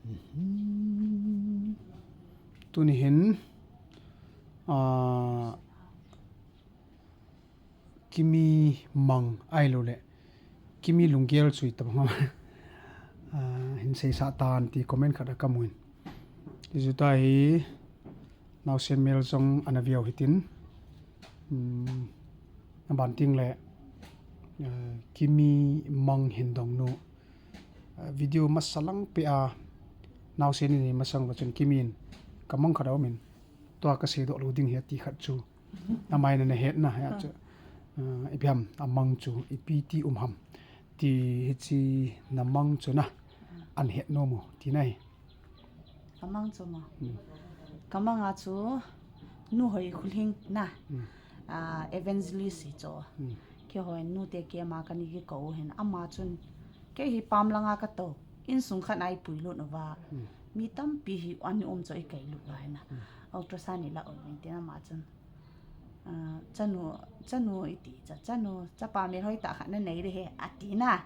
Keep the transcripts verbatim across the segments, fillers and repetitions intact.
Mhm. Tuni hin, ah, Kimi Mang ahilou le Kimi Lunggel chu itabang ham. Ah, hin seisah tan ti comment khat a kamun. Ti chu ta hi naosen mel jong ana veu hitin. Hmm, aban teng le, ah, Kimi Mang hin dong nu. Ah, video masa lang peh a naosen in masang va chun Kimi in ka mang khat a um in. Tua ka seidoh lou ding ahi ti khat chu. Amai na na het na, hia chu. Ah, ipi ham, amang chu, ipi ti um ham. Ti hichi na mang chu na, an het nom u, ti na hi. Amang chu ma. Hmm. Ka mang a chu, Nu Hoikhulhing na. Hmm. Ah, evangelist hi chu. Hmm. Keiho in nute kema kani kikou hin. Ama chun, kei hi pam langa katou. Insung khat a i puilut uva. Hmm. Mi tampi hi ani um chu i kailut uva hi na. Hmm. Ultrasound i la uvin tin ama chun. Ah, chanu, chanu iti cha, chanu, chapa melhoi tah khat na nei ding ahi, ati na.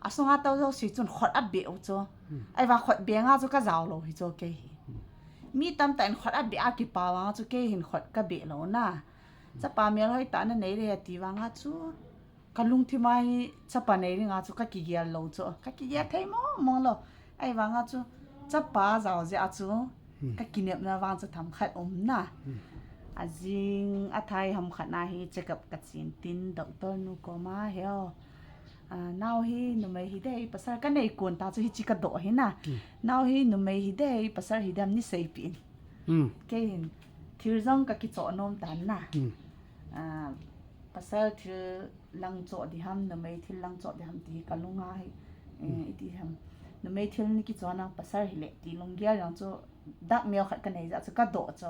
Asunga tou jouse chun khut abeh u chu. Hmm. Ahivang khut beh nga chu ka jao lou hi chu kei hi. Hmm. Mi tamtah in khut abeh a kipa vang chu kei hin khut ka beh lou na. Chapa melhoi tah na nei ding ahi ati vang a chu. Ka lungthim a hi chapa nei dinga chu ka kigel lou chu. Ka kigel thei mong mong lou. Ahivanga chu chapa jao jeh a chu. Hmm. Ka kinepna vang chu themkhat um na. Hmm. Ajing athai ham khat na hi check up ka chen tin doctor nu koma heo. Ah, nao hi numei hi ding ahi pasal ka nei kon ta chu hichi ka doh hi na. Hmm. Nao hi numei hi ding ahi pasal hi ding ham nei seipeh in. Hmm. Kei hin thil jong ka kichoh nom tan na. Hmm. Ah, pasal thil lang choh ding ham, numei thil lang choh ding ham ti ka lunga hi, eh, hmm, iti ham. Numei thil nei kichoh na pasal hile ti lunggel jong chu dak neo khat ka nei jeh chu ka doh chu.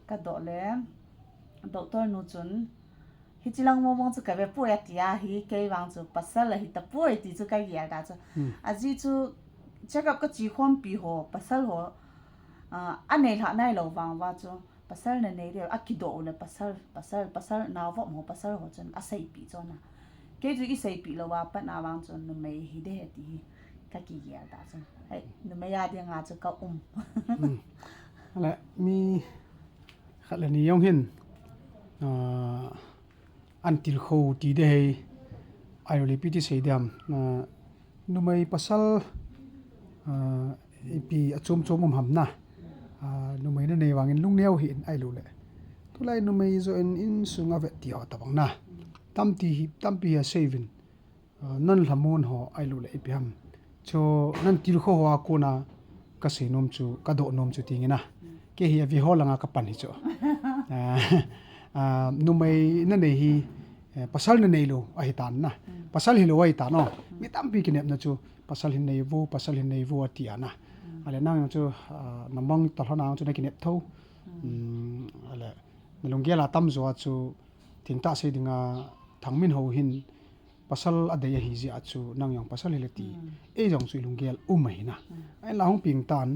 Ka doh le, doctor nu chun, hichi lang mong mong chu ka ve poi ati a hi, kei vang chu pasal ahi tapoi ti chu ka gel ta chu. Hmm. Ajeh chu check up ka che khompi ho, pasal ho, ah, anei lhah nai lou vang uva chu. Pasal na nei ding, akidoh u le pasal, pasal, pasal, nao vop mo pasal ho chun aseipeh chu na. Kei chu i seipeh lou a pat na vang chun numei hi ding ahi ti hi ka kigel ta chun. Hei, numei a dinga chu ka um. Hmm. Ale, mi khat le ni jong hin, ah, an tilkhou ti ding ahi, ahilou le ipi ti sei ding ham, ah, numei pasal, ah, ipi achom chom um ham na. Ah, numei na nei vangin lungneo hih in ahilou le. Tulai numei joh in insung a vet ti ho tabang na. Tampi hi, tampi hi asei uvin. Ah, nan lhamon ho ahilou le ipi ham. Chu nan tilkhou ho a kona ka sei nom chu, ka doh nom chu ti nge na. Kei hi a ve ho langa ka pan hi chu. Ah, ah, numei na nei hi, eh, pasal na nei lou ahi tan na. Hmm. Pasal hilou ahi tan o. Hmm. Mi tampi kinepna chu pasal hin nei vo, pasal hin nei vo ati a na. Hmm. Ale nang jong chu, ah, na mang ta lhon a jong chu na kinep tho. Hmm. Hmm, ale na lunggel a tamjo a chu thengtah sei dinga Thangminhou hin pasal adei ahi jeh a chu nang jong pasal hile ti. Hmm. Ei jong chu i lunggel um ahi na. Hmm. Ahinla hung peng tan,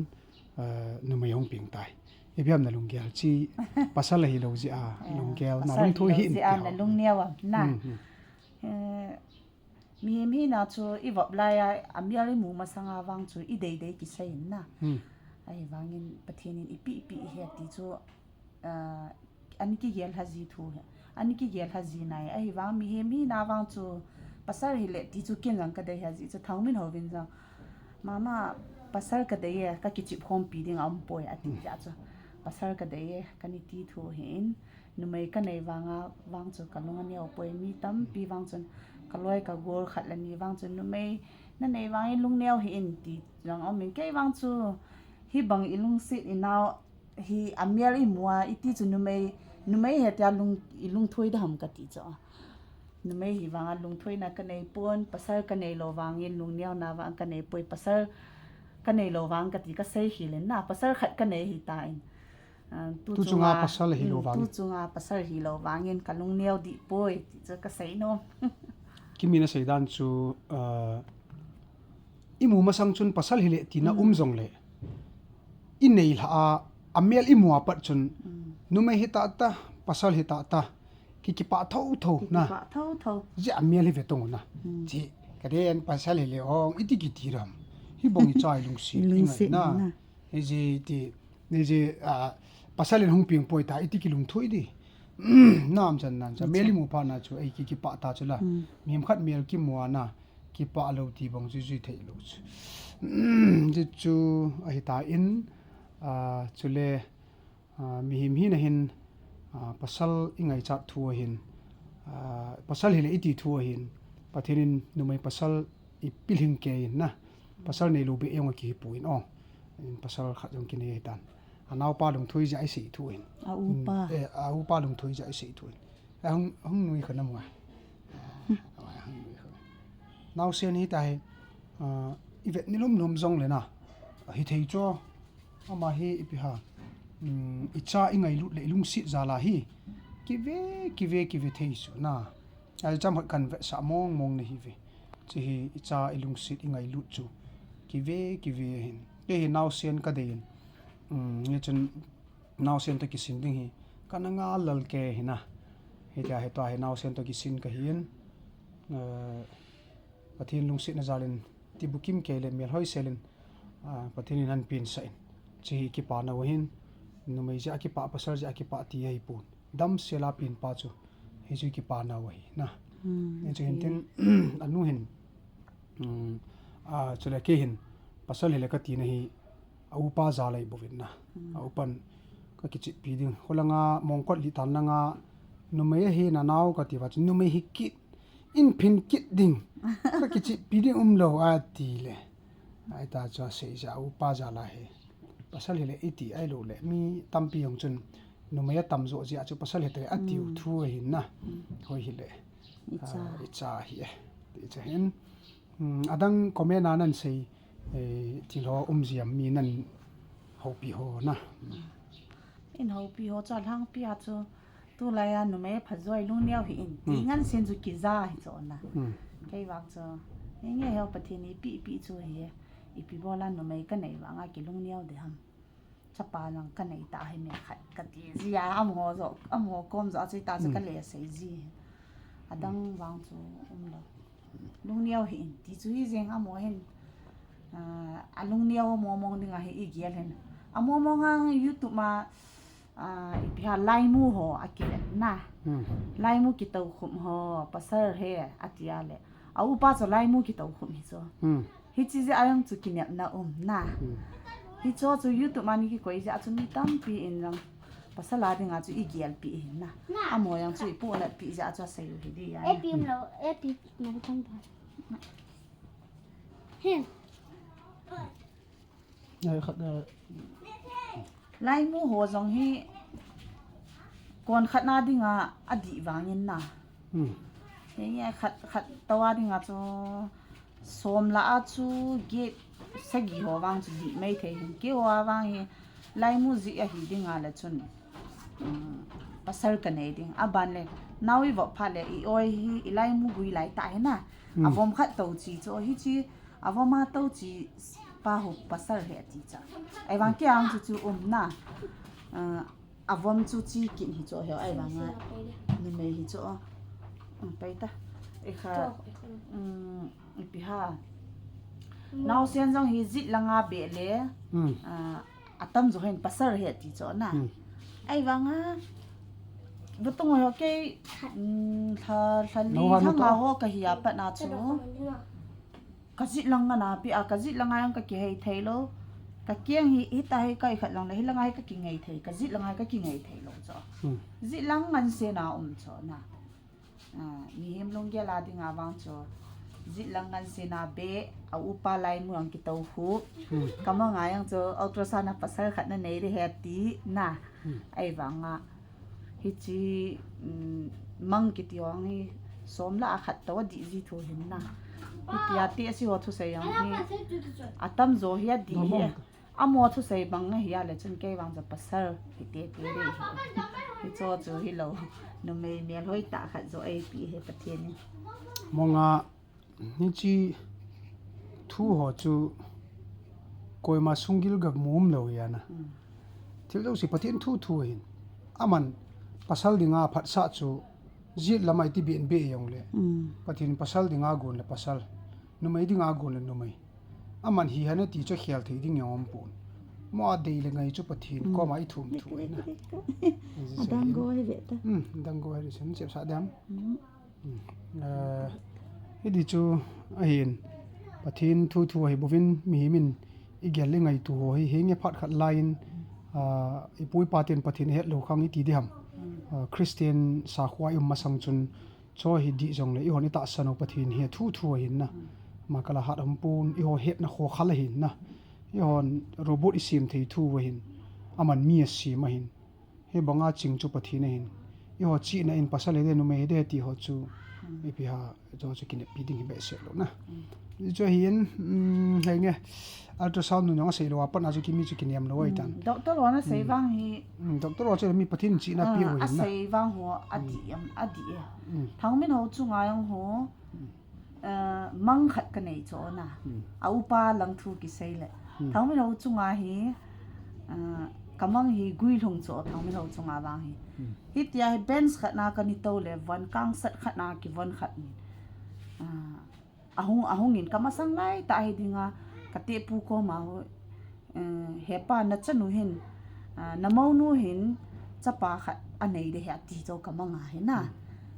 eh, numei hung peng tai. Ipi ham na lunggel chu pasal ahilou jeh a, eh, lunggel na pasal lungthoi hih in jeh a ti na ho. Lungneo am na. Hmm, hmm. Eh, mihem hina chu i vop lai a, amel i mu masang a vang chu i dei dei kisei in na. Hmm. Ahivangin Pathen in ipi ipi ihe ti chu, ah, ana kigel lha ji thu hi. Ana kigel lha ji nai. Ahivang mihem hina vang chu pasal hile ti chu ken jong ka dei ahi jeh chu Thangminhou vin jong. Mama, pasal ka dei e, ka kichep khompi ding a um poi ati jeh chu. Pasal ka dei e, kani ti thu hin. Numei ka nei vang a, vang chu ka lung aneo poi, mi tampi vang chun ka loi ka gol khat le ni vang chun numei na nei vangin lungneo hih in ti jong um in kei vang chu hibang i lungset i nao hi amel i mu a, iti chu numei, numei he tia lung, i lungthoi ding ham kati chu. Numei hi vang a lungthoina ka nei pon, pasal ka nei lou vangin lungneo na vang ka nei poi, pasal ka nei lou vang kati ka sei hih le na, pasal khat ka nei hi tan. Ah, tu chunga pasal hilou vangin. Tu chunga pasal hilou vangin ka lungneo dih poi, ti chu ka sei nom. Kimi na sei dan chu, ah, i mu masang chun pasal hile tina um jong le. I nei lha a, amel i mu a pat chun. Numei hi tata, pasal hi tata. Ki, kipah thotho na. Kipah thotho. Jeh a mial hi ve tong u na. Hmm. Chi, ka dei in pasal hile ong, iti kiti ram. Hibang icha ilungset, ilungset ingaina. Hiji ti, hiji, ah, pasal in hung peng poi ta, iti kilungthoi di. Nam chan nan chan. Meli mu pha na chu, ei ki, kipah ta chu la. Mihem khat mel kimu a na, kipah lou ti bang chu jui thei lou chu. Chu chu ahi ta in, ah, chule, ah, mihem hina hin, ah, pasal ingaichat thu ahin, ah, pasal hile iti thu ahin, Pathen in numei pasal ipilhing kei in na, pasal neilou beh jong akihi poi in o. In pasal khat jong kinei ahitan. Anaopa lungthoi jeh a isei thu ahin. A upa. Eh, a upa lungthoi jeh a isei thu ahin. Eh, hung, hung nui kha na mua. Ah, hung nui kha. Naosen hita hi, ah, ivet ni lom lom jongle na. Hithei chu. Ama hi ipi ham. Um, icha ingailut le ilungset jal a hi. Kive, kive, kive thei chu na. Ahi cham hot kan vetsah mong mong nahi ve. Chu hi icha ilungset ingailut chu. Kive, kive hin. Kei hi naosen kadei in. Um, hichun naosen toh kisin ding hi. Kana ngal lal kei hi na. Hitia hi tua hi naosen toh kisin kahi in. Eh, Pathen lungsetna jal in tibukim kei le melhoi sel in, ah, Pathen in ahin pensah in. Chu hi kipa nau ahin, numei jeh a kipah, pasal jeh a kipah ti ahipon. Damsel a penpa chu, hichu kipa nau ahi na. Hmm, hichu hin tin, anu hin, um, ah, chule kei hin, pasal hile kati na hi, a upa jal ahi bouvin na. A upan kakichehpi ding. Kholanga mongkot lih tan langa numei ahi nanao kati uva chu numei hi kit, in phin kit ding. Kakichehpi ding umlou ati le. Ahita chu asei jeh a upa jal a hi. Pasal hile iti ahilou le. Mi tampi jong chun numei atam joh jeh a chu pasal hite atiu thu ahin na. Hoi hile. Icha. Ah, icha hi e. Ti chu hin. Hmm, adang comment a nan sei, eh, thil ho um jia mi nan houpi ho na. In houpi ho chu alhangpi a chu tulai a numei phajo a ilungneo hih in. Ti ngansen chu kija hi chu na. Kei vang chu. Nge nge ho Pathen in eipeh peh chu hi. Ipi bol a numei kanei vang a kilungneo ding ham. Chapa lang kanei ta hi me khat kati jia, amaho jo, amaho kom jo, achu ta chu kale sei ji. Adang vang chu umlou. Lungneo hih in, ti chu hi jeng amaho hin, ah, alungneo mong mong ding ahi igel hin. Among mong a YouTube ma, ah, ipi ham laimu ho akivet na. Laimu kitoukhum ho, pasal he, ati a le. A upa chu laimu kitoukhum hi chu. Hiche jeh a jong chu kinepna um na. Hicho chu YouTube a ni kikoi jeh a chu mi tampi in jong pasal a dinga chu igelpeh ahi na. Amaho jong chu ipohnatpeh jeh a chu asei u hi di a. Epi umlou, epi na tam ta. Hin. Laimu ho jong hi kon khat na dinga adih vangin na. Henge khat, khat tou a dinga chu som lah a chu get sagi ho vang chu dih mai thei hin. Keiho a vang hi laimu jeh ahi dinga le chun, um, pasal kanei ding. Aban le nao ivop phat le i-oi hi ilaimu gui lai tah hi na. Avom khat tou chi chu hiche avom a tou chi pa ho pasal he ati cha. Ahivang kei ang chu chu um na. Ah, avom chu chi kin hi chu he ahivang a numei hi chu. Um, pai ta. Ikha, um, ipi ham. Naosen jong hi jet langa beh le, ah, atamjo hin pasal he ati chu na. Ahivang a, vatung ho kei, um, lha, lha li, lha nga ho kahi a pat na chu. Ka jet lang ngan a peh a, ka jet langa jong kakihei thei lou. Ka keng hi, hita hi ka ikhat lang le, hilanga hi kakingai thei, ka jet langa hi kakingai thei lou chu. Jet lang ngansen a um chu na. Ah, mihem lunggel a dinga vang chu. Jet lang ngansen a beh, a upa laimu jong kitoukhum. Ka mang a jong chu, ultrasound a pasal khat nanei ding ahi ati na. Ahivang a, hiche, um, mang kiti jong hi, som lah a khat tou adih ji thu hin na. Hitia tehse ho thusei jong hi, atamjo hi adih hi. Amaho thusei bang ahi a le chun kei vang chu pasal hi tete ding. Hicho chu hilou. Numei melhoi tah khat jo eipeh ahi Pathen in. Mong a, hiche thu ho chu koima sunggil ga mu umlou ahi na. Thil jouse Pathen thu thu ahin. Aman pasal dinga phatsah chu jet lama iti beh in beh jong le. Pathen pasal dinga gon le pasal. Numei dinga gon le numei. aman hi hana ti chu khel thei ding jong umpon. Mo a dei le ngai chu Pathen koma i thum thu ahi na. Adang go ahi ve ta. Hmm, adang go ahi ve ta. Chepsah dem. Hmm. Eh, hiti chu ahin, Pathen thu thu ahi bouvin, mihem in i gel i ngaito ho hi, henge phat khat lai in, ah, i pu i pa ten Pathen ahet lou khang i ti diham. Ah, Christian sakhoa i um masang chun, chu hi dih jongle, eihon i tahsan u Pathen hi a thu thu ahin na. Makala hat umpon, eiho hetna kho khal ahin na. Eihon robot i sem thei thu ahin, aman mi asem ahin. Hibanga ching chu Pathen ahin. Eiho chihna in pasal hide, numei hide ti ho chu, ipi ham, chu chu kineppi ding hi behseh lou na. Chu ahin, um, henge, ultrasound nu jong asei lou a pat a chu kimi chu kinem lou ahitan. Doctor hon asei vang hi. Hmm, doctor ho chu mi Pathen chihna pi ho ahin na. Asei vang ho adih em, adih e. Thangminho chunga jong ho, eh, mang khat ka nei chu na. A upa lang thu kisei le. Thangminho chunga hi, eh, ka mang hi guilhung chu Thangminho chunga vang hi. Hitia hi bench khat na ka ni tou le, von kang sat khat na kivon khat in. Ah, ahung, ahung in ka masang lai tah hi dinga, ka tepu koma ho, eh, hepa na chanu hin, ah, na mounu hin chapa khat anei de he ati chu ka mang a hi na.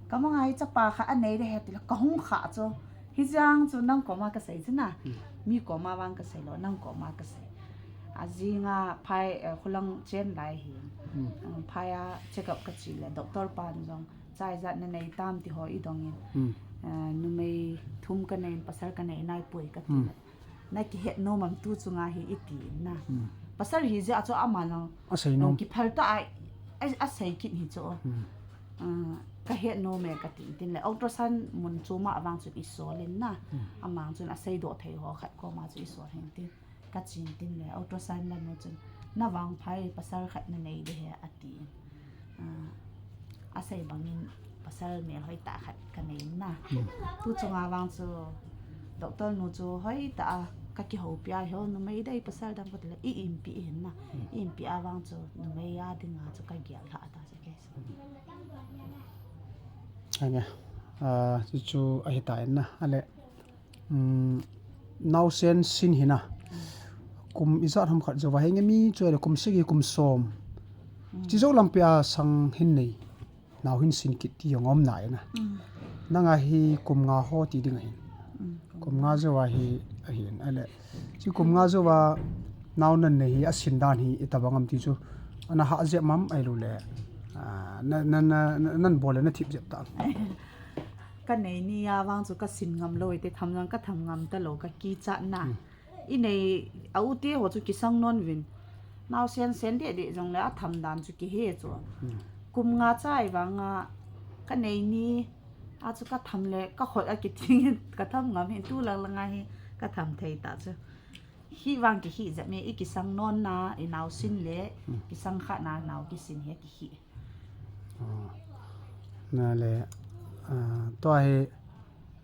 Ka mang a hi chapa khat anei de he ti le ka hung kha chu. Hijang chu nang koma ka sei chu na. Mi koma vang ka sei lou, nang koma ka sei. Ajing a phai, eh, khulang chen lai hi. Um, phai a check up ka chi le, doctor pan jong, cha ijat na nei tam ti ho i dong in. Eh, numei thum ka nei in, pasal ka nei nai poi ka ti le. Na kihet nom am tu chunga hi i ti in na. Pasal hi jeh a chu ama lang asei nom, kiphal tah a, a, asei kit hi chu. Ah, ka het nom e ka tin tin le, ultrasound mun chu ma vang chun i sol in na. Amang chun asei doh thei ho khat koma chu i sol hin tin. Ka chin tin le, ultrasound la nu chun, na vang phai pasal khat na nei de he ati in. Ah, asei bangin pasal melhoi tah khat ka nei in na. Tu chunga vang chu, doctor nu chu hoi tah a ka kihoupi a, ho numei dei pasal dang ka ti le, i inpi in na. I inpi a vang chu, numei a dinga chu ka gel lha ta chu ke. Anga, ah, chu chu ahi ta in na, ale. Um, naosen sin hi na. Kum ijat ham khat jou va henge mi chu le kum sagi kum som. Chi jou lampi a sang hin nei. Nao hin sin kit ti jong um nai na. Nanga hi kum nga ho ti ding ahin. Kum nga jou a hi ahin. Ale. Chi kum nga jou a nao nan nei hi asin dan hi itobang am ti chu. Ana ha jep mam ahilou le. Ah, na, na, na, na, nan bol le na thip jep ta. Ka nei ni a vang chu ka sin ngam lou, ite tham jong ka tham ngam ta lou, ka kichat na. I nei a u te ho chu kisang non vin. Naosen sen deh deh jong le a tham dan chu kihe chu. Kum nga chai vang a ka nei ni a chu ka tham le ka khut a kithing in ka tham ngam hin, tu lang lang a hi ka tham thei ta chu. Hi vang kihi jep me, i kisang non na, i nao sin le, kisang kha na, nao kisin hi kihi. Ah, na le, ah, tua hi,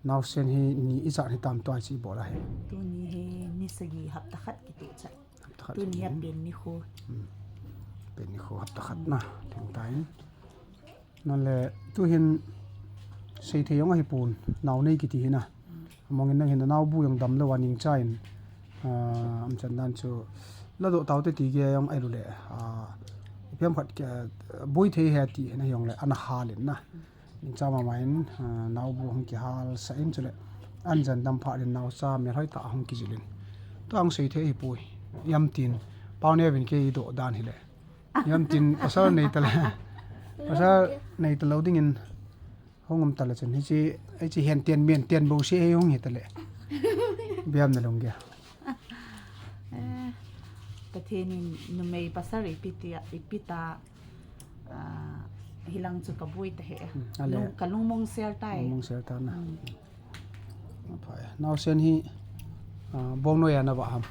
naosen hi ni ijat hi tam tua chi bol a hi. Tuni hi ni sagi hapta khat kitu chat. Hapta khat. Tuni hi a pen ni khu. Hmm. Pen ni khu hapta khat na, theng ta in. Nale, tuhin seithei jong ahipon, nao nei kiti hi na. Among in nang hin nao bu jong damlou a ning cha in, ah, amchan dan chu, ladoh taute ti ge jong ahilouleh, ah, ipi ham khat, ah, boi thei ahi ti hi na jong le, ana hal in na. Ning cha mama in, ah, nao bu hung kihal sah in chule, anjan dam phat in naocha melhoi tah hung kijil in. Tua hung seithei ahipoi, ijemtin, pau neo vin kei idoh dan hile. Ijemtin pasal nei tale. Pasal nei talou dingin hung um tale chun. Hiche, hiche hen tian men tian bou se hei hung hi tale. Biam na lung ge. Eh, Pathen in numei pasal ipi tia, ipi ta, ah, hilang chu ka boi ta he. Hmm, ale. Lung, ka lungmong sel tai. Lungmong sel ta na. Hmm. Aphai. Naosen hi, ah, bongnoi a na vah ham?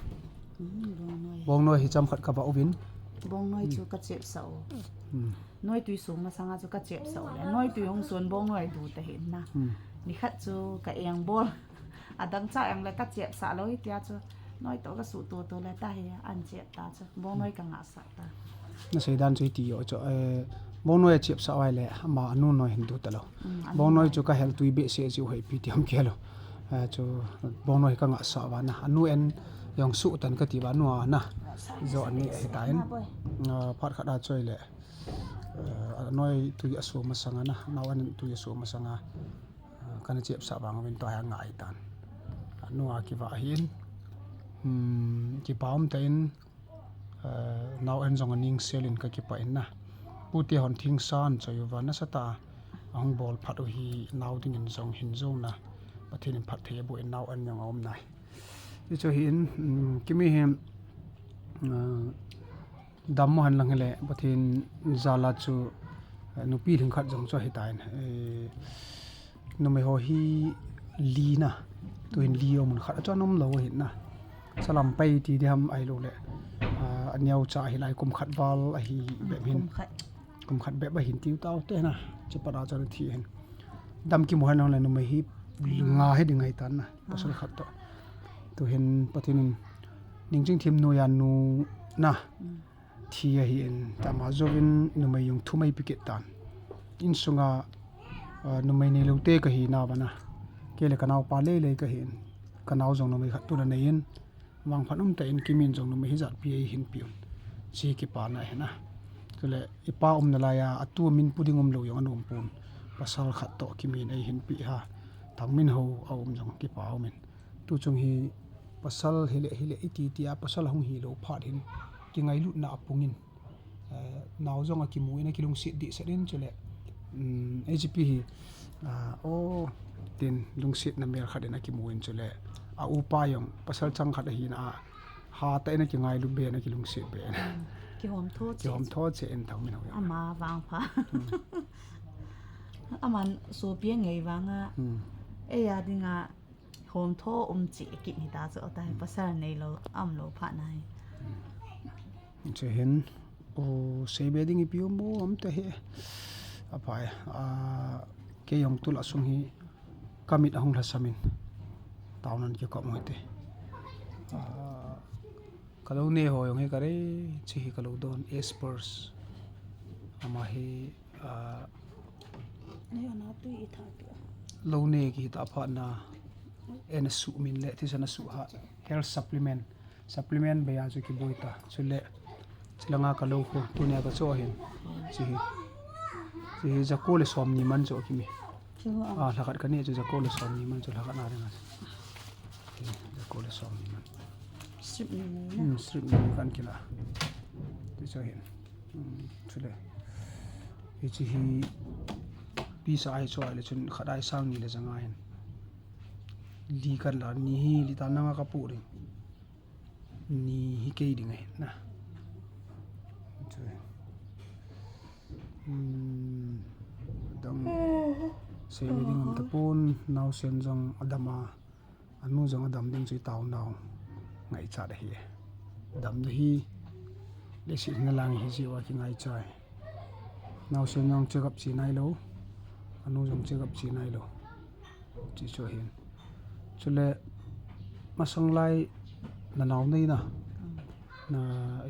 Hmm, bongnoi. Bongnoi hi chomkhat ka vah uvin. Bongnoi chu ka chepsah u. Hmm. Noitui sung masanga chu ka chepsah u le. Noitui hung sun bongnoi du ta hin na. Hmm. Nikhat chu ka eng bol. Adang cha eng le ka chepsah lou hitia chu. Noi to ka suh to to le ta hi an chep ta chu. Bongnoi ka ngahsah. Na seidan chu hiti jo chu, eh, bongnoi a chepsah uva le, ama anu noi hin du talou. Mm, anu noi. Bongnoi chu ka hel tui behseh jiu hei ipi ti ham kei lou. Eh, chu bongnoi ka ngahsah uva na. Anu en, Jong suh tan kati ba nua na. Jo ani ahi tan. Ah, phat khat a choi le. Ah, anoi tui asu masanga na. Nau an tui asu masanga. Ah, kana chep sa bang vin to ha ngai tan. Anua kiva hin. Hmm, kipa um ta in. Ah, nau an jong aning selin ka kipa in na. Pute hon thing san choi uva nasa ta. Ahung bol phat u hi nau dingin jong hin jong na. Pathen in phat thei bu in nau an jong a um nai. Ti chu hin, um, kimi hi, uh, dam mo han lang hele, Pathen jala chu, uh, nupi lhing khat jong chu ahi tan. Eh, numei ho hi li na, tu hin li o mun khat a chu anom lo hin na. Salam pai ti di ham ai lo le. Uh, aneo cha hi lai kum khat val ahi bep hin. Kum khat. Kum khat bep ahin tiu tau te na. Chu pat a chu thi hin. Dam kimu han lang le numei hi nga hi ding ahi tan na. Pasal khat to. Tu hin Pathen in ning ching thim nu ya nu na. Mm. Thi ahi in tama jovin numei jong thumei pikit tan. In sunga, ah, numei nei lo te ka hi na ba na. Kei le ka nau pa lei lei ka hi in. Ka nau jong numei khat tu na nei in. Vangphat um ta in kimin jong numei hi jat pi ei hin pi un. Chi kipa na hi na. Tule ipa um na lai a, atu min pu ding um lo jong anom pun. Pasal khat to kimin ei hin pi ha. Thangminho a um jong kipa um in. Tu chung hi pasal hile, hile iti iti a pasal hung hi lo phat hin. Kingailutna a pungin. Eh, nau jong a kimu in a kilungset dih set in chule. Um, A G P hi, ah, o, tin lungsetna mel khat in a kimu in chule. A upa jong pasal chang khat ahi na a. Ha ta in a kingailu be in a kilungset be in. Kihom tho che. Kihom tho che in thangminho jong. Ama vang pha. Hmm. Aman sopi a ngei vang a. Hmm. Ei a ding a Hom tho um chi kit ni ta chu, ta pasal nei lo, am lo pha nai. Che hin, o, sei be ding ipi um bo, um te he. Apai, a, kei jong tu la sung hi, ka mit ahung lhasam in. Tao nan ki kop mo te. A, ka lo ne ho jong hi ka re, chi hi ka lo don, espers. Ama hi, Ah, lo ne ki ta pha na, en a su min le, thisa na su ha, health supplement, supplement be a chu ki boi ta, chule, chilanga ka lo ko, tunia ka cho hin, chi hi, chi hi jako le som ni man cho ki mi. Ah, lhakat ka ni chu jako le som ni man cho lhakat na ringa. Jako le som ni man. Strip ni man. Hmm, strip ni man kan kila. Ti cho hin. Hmm, chule. Hichi hi pisa ai cho ai le chun khat ai sang ni le janga hin. Li kan la ni hi li ta nanga ka pu ring. Ni hi kei ding ai na. Chule. Hmm. Dang. Sei ding um tapon, naosen jong adam a. Anu jong adam ding chu i taonau ngaichat ahi. Damna hi leiset hina lang hi jeh uva kingaicha e. Naosen jong check up che nailou. Anu jong check up che nailou. Chi chu ahin. Chule masang lai na nao nei na. Na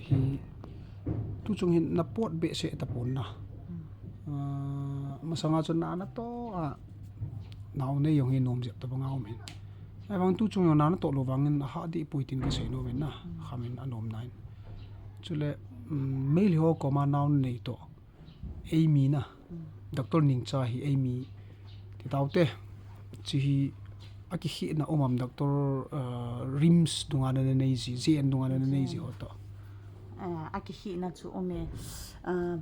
hi, tuchung hin na pot behseh tapon na. Hmm. Ah, masanga chun na, na toh a, nao nei jong hi nom jep tabang a um hin. Ahivang tuchung jong na, na toh lou vangin ahah deh poi tin ka sei nom in na, hmm, kham in anom na in. Chule, um, Meitei ho koma nao nei toh. Eimi na. Hmm. Doctor Ningcha hi eimi. Ti tau te. Chi hi akikhehna um am doctor, uh, RIMS dunga na nei ji, J N dunga na nei ji ho toh. Ah, akikhehna chu um e. Ah,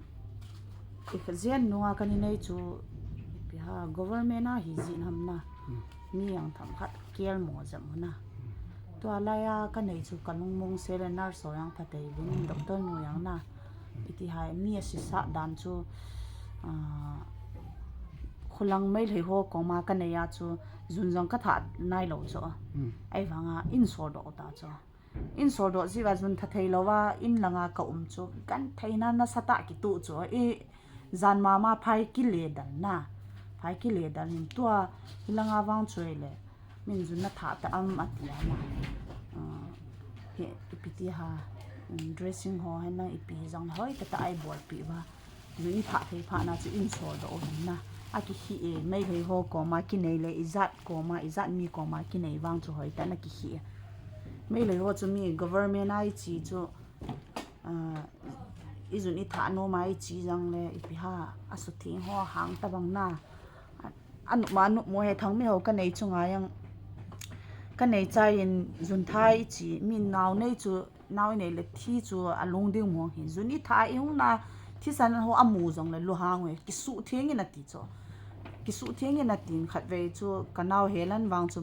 J N dunga ka nei chu, ipi ham, government a hi ji nam na. Hmm. Mi jang themkhat kel mo jam na. Hmm. Tua lai a ka nei chu ka lungmong se le nurse ho jang phatei vin doctor nu jang na. Iti ham mi asisa dan chu, ah, khulang Meitei ho koma ka nei a chu jun jong ka that nailou chu. Hmm. Ahivanga in soldoh ta chu. In soldoh jeh uva jun that thei louva in langa ka um chu gentheina nasatah kitoh chu. I jan mama phai kile dal na. Phai kile dal hin tua hilanga vang chu ahile. Min jun na that ta am ati a na. Ah, he, ipi ti ham, um, dressing ho hen lang ipi hi jong hoi tah tah a i bolpeh uva. Jun i that thei phat na chu in soldoh u hin na. Akikheh e, Meitei ho koma kinei le, ijat koma, ijat mi koma kinei vang chu hoi tah na kikheh e. Meilhei ho chu mi government a i chi chu, ah, i jun i thah nom a i chi jong le, ipi ham, a sutheng ho hang tabang na. A, a nup ma nup mo he thang mi ho ka nei chunga jong, ka nei chai in jun tha i chi, mi nao nei chu, nao i nei le thi chu a lung ding mo hi. Jun i thah i hung na, thisan ho a mu jong le lu hang e, kisutheng in a ti chu. Kisutheng in a tin khat vei chu ka nao he lan vang chu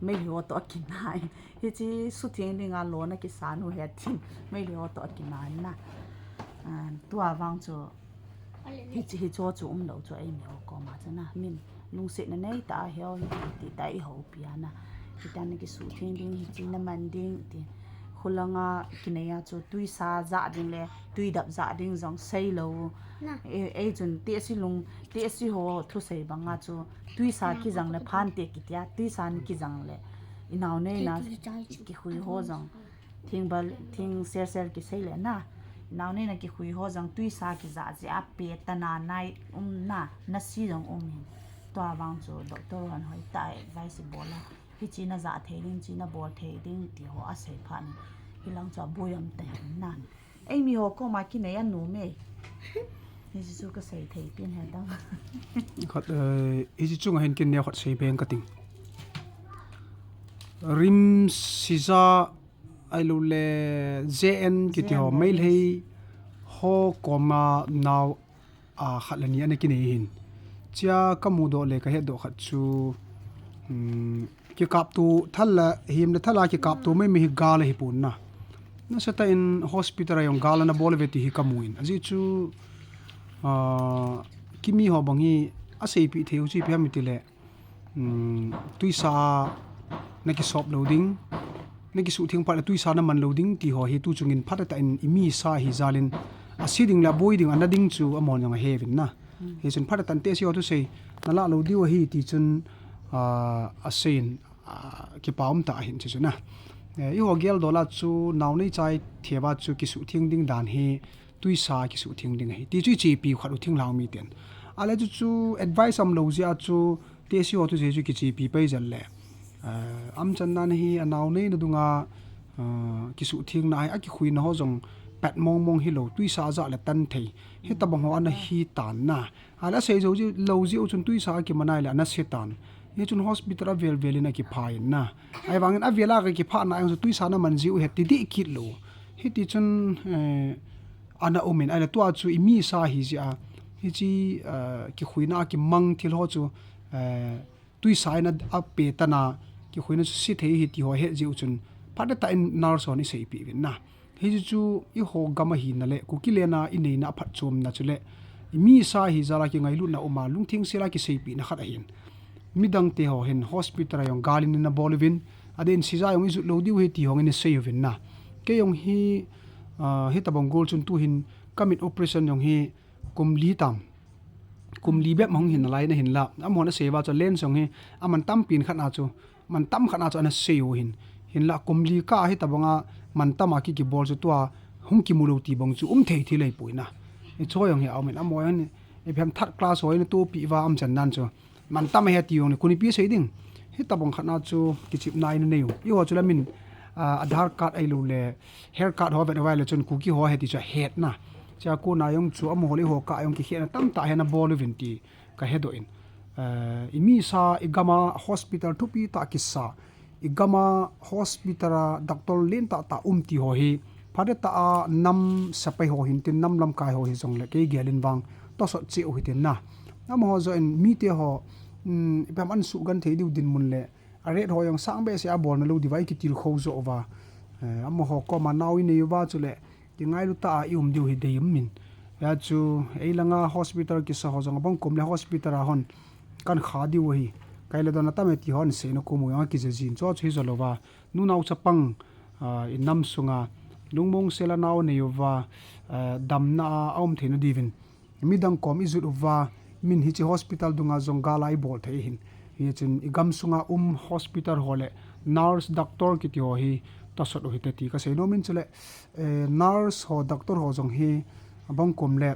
Meilhei ho to a kinai. Hichi sutheng dinga lona kisa nu he tin Meilhei ho to a kinai na. Ah, tua vang chu hichi, hicho chu um lo chu eimi ho koma chu na. Min lungsetna nei ta a he o hi ti ta i ho pi a na. Hitan na kisutheng ding, hichi na man ding ti. Khulanga kinei a chu tuisa ja ding le, tuidap ja ding jong sei lo. Na. E, ei chun tehsi lung, tehsi ho thusei banga chu tuisa kijang le phan te kitia, tuisa ni kijang le. I nao nei na kikhui ho jong. Thing bal, thing ser ser kisei le na. I nao nei na kikhui ho jong tuisa kija jia pe ta na nai um na, na si jong um in. Tua vang chu doctor hon hoi ta advice bol a. Hichi na ja thei ding, chi na bol thei ding ti ho a sei phat in. Hilang chu a boi um ta hen na. Eimi ho koma kinei a nu me. Hichi chu ka sei thei pin he dang. Khat, eh, hichi chunga hin kin neo khat sei beng ka ting. Rim sija ai lo le J N kiti ho, J N Meilhei ho koma nao a khat le ni ana kinei hin. Chia ka mudoh le ka hetdoh khat chu, um, kikaptu thal la, him le thal a kikaptu mai mai hi gal ahi pon na. Nasatah in hospital a jong gal ana bol ve ti hi ka mu in. Ajeh chu, ah, kimi ho bang hi a seipeh thei u chu ipi ham iti le, um, tuisa a na kisop lo ding, na kisutheng phat le tuisa na man lo ding ti ho hi tu chungin phatah tah in i mi sa hi jal in a se ding le a boi ding ana ding chu amahon jong a he uvin na. Hichun phatah tah in tehsi ho thusei na la lo diu ahi ti chun, ah, a sei in, ah, kipa um tah ahin chu chu na. Eh, i ho gel dol a chu nao nei chai thei va chu kisutheng ding dan hi tuisa kisutheng ding ahi ti chu i chepi khat u thinglhang mi ten. A le chu chu advice um lo jeh a chu tehsi ho thusei chu kichepi pai jal le. Eh, amchan nan hi a nao nei na dunga, eh, kisutheng na ai a kikhui na ho jong pat mong mong hi lo, tuisa ja le tan thei. Hitabang ho ana hi tan na. A le a sei jo ji, lo jeh u chun tuisa a kiman ai le ana se tan. Hichun hospital a vel vel in a kipha in na. Ahivangin a vel a ka kipha na jong chu tuisa na man jeh u he ti dih kit lo. Hiti chun, eh, ana um in, ahile tua chu i mi sa hi jeh a. Hichi, eh, kikhuina a kimang thil ho chu, eh, tuisa in a, a pe tan a, kikhuina chu se thei hi ti ho he jeh u chun, phatah tah in nurse hon i seipeh uvin na. Hichu chu i ho gam ahi na le, Kuki len a i neina a phatchomna chu le, i mi sa hi jal a kingailutna um a, lungtheng sel a kiseipeh na khat ahin. Midang te ho hin hospital a jong gal in ana bol uvin, adeh in sija jong i jut lo diu hi ti hong in i sei uvin na. Kei jong hi, ah, hitabang gol chun tu hin ka mit operation jong hi kum li tam. Kum li bep hung hin nalai na hin la. Amahon a sei va chu lens jong hi, aman tam pen khat na chu, man tam khat na chu ana sei u hin. Hin la kum li kah a hitabang a man tam a ki kibol chu tua hung kimu lo ti bang chu um thei thei lei poi na. I cho jong hi a um in amaho hin, i phem third class ho in a topi va amchan nan chu. Man tam a he ti jong le, kunipi sei ding. Hitabang khat na chu kichepna in a nei u. I ho chu la min, ah, Aadhaar card ai lo le, hair card ho vet vai le chun Kuki ho he ti chu a het na. Chia kona jong chu amaho le i ho kah jong kikhetna tamtah hi ana bol uvin ti ka hedoh in. Eh, i mi sa i gam a hospital thupi tah kisa. I gam a hospital a doctor len tah tah um ti ho hi. Phatah tah a nam sepai ho hin tin nam lamkai ho hi jong le kei gel in vang tosot cheh u hitin na. Amaho joh in mite ho, um, i phem an sugenthei diu dinmun le a rate ho jong sang behseh a bol na lo diu va i kitilkhou joh uva. Eh, amaho koma nao i nei uva chule, kingailu tah a i um diu hi dei um in. Hia chu, ei langa hospital kisa ho jong abang kum le hospital a hon kan kha diu ahi. Kai le don atam e ti hon seina kum u jong a kija jin chu chu hi jo lo va. Nunao chapang, ah, i nam sunga lungmong sel a nao nei uva, ah, damna a, a um theina diuvin. Midang kom i jut uva, min hichi hospital dunga jong gal a i bol thei hin. Hichun i gam sunga um hospital ho le nurse, doctor kiti ho hi tosot u hite ti ka sei nom in chule, eh, nurse ho, doctor ho jong hi abang kom le,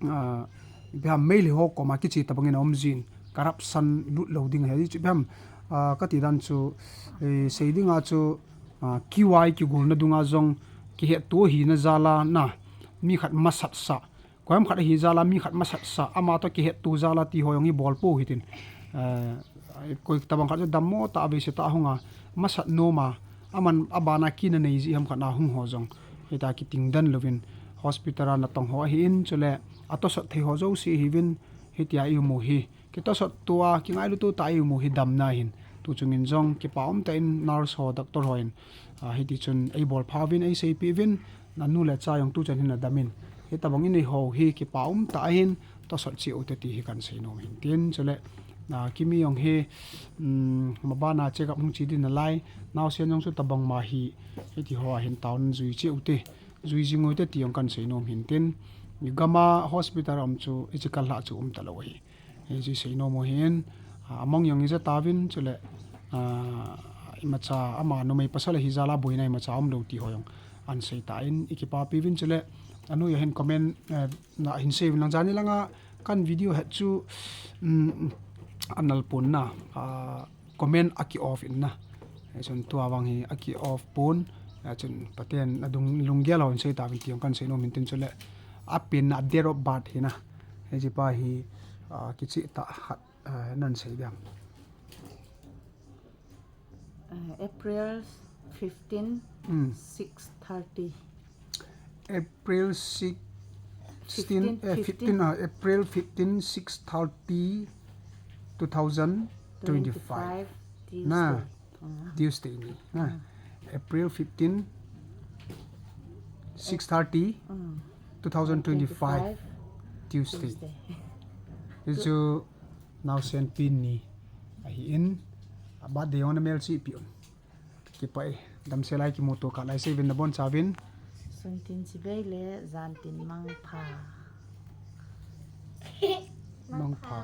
ah, ipi ham Meilhei ho koma kichi tabang in a um jin, corruption lut lo ding ahi chu ipi ham, ah, ka ti dan chu, eh, sei ding a chu, Ah, Q I kigolna dunga jong kihetto hina jal a na, mi khat masat sa, koiham khat ahi jal a mi khat masat sa, ama toh kihetto jal a ti ho jong hi bol pou hitin. Eh, koi tabang khat chu dammo tah a veise tah a hung a, masat nom a, aman abana kina nei jeh ham khat na hung ho jong hitia kiting den louvin hospital a natong ho ahin, chule atosot thei ho jouse ahiuvin, hitia i um u hi kitosot tua, kingailut tua i um u hi damna ahin. Tu chungin jong kipa umtah in nurse ho, doctor hon, ah, hiti chun eibol pha uvin, eiseipeh uvin, nanu le cha jong tu chan hin adam in, hitabang in eiho hi kipa umtah ahin, tosot cheh ute ti hi kahin seinom hin tin. Chule, ah, Kimi jong hi, um, mabana check up hung che ding nalai, naosen jong chu tabang ma hi, hiti ho ahin taona jui cheh ute, jui jing ute ti jong kahin seinom hin tin. Igam a hospital a um chu ichi kal lhah chu umtalou ahi. Hichu seinom u hin, ah, amang jong ija tauvin, chule, ah, imacha ama numei pasal ahi jal a boina imacha umlou ti ho jong ahin sei tan, ikipapi uvin. Chule anu jong hin comment, eh, nahin sei uvin lang, jani langa kahin video het chu, um, anal pon na, ah, comment aki off in na. Hichun tua vang hi aki off pon, hichun Pathen adung lunggel ho in sei tauvin ti jong kahin seinom hin tin. Chule apen na date of birth hi na, hiche pa hi, ah, kicheh tah khat, ah, nahin sei diam? Uh, April fifteen, Hmm. six thirty. April sixteen, Fifteen, eh, fifteen. fifteen, ah, April fifteen, six thirty, two thousand twenty-five. Twenty-five, Na, Tuesday. Ah. Tuesday ni, na. Ah. April fifteen, six thirty, Mm. two thousand twenty-five, Twenty-five, Tuesday. Tuesday. Hichu naosen pen ni ahin, a birthday jong na melchih peh un. Kipah e, damsel a kimuto kit lai, sei uvin nabonchauvin. Sun tin chibai le, jan tin mangpha. Mangpha.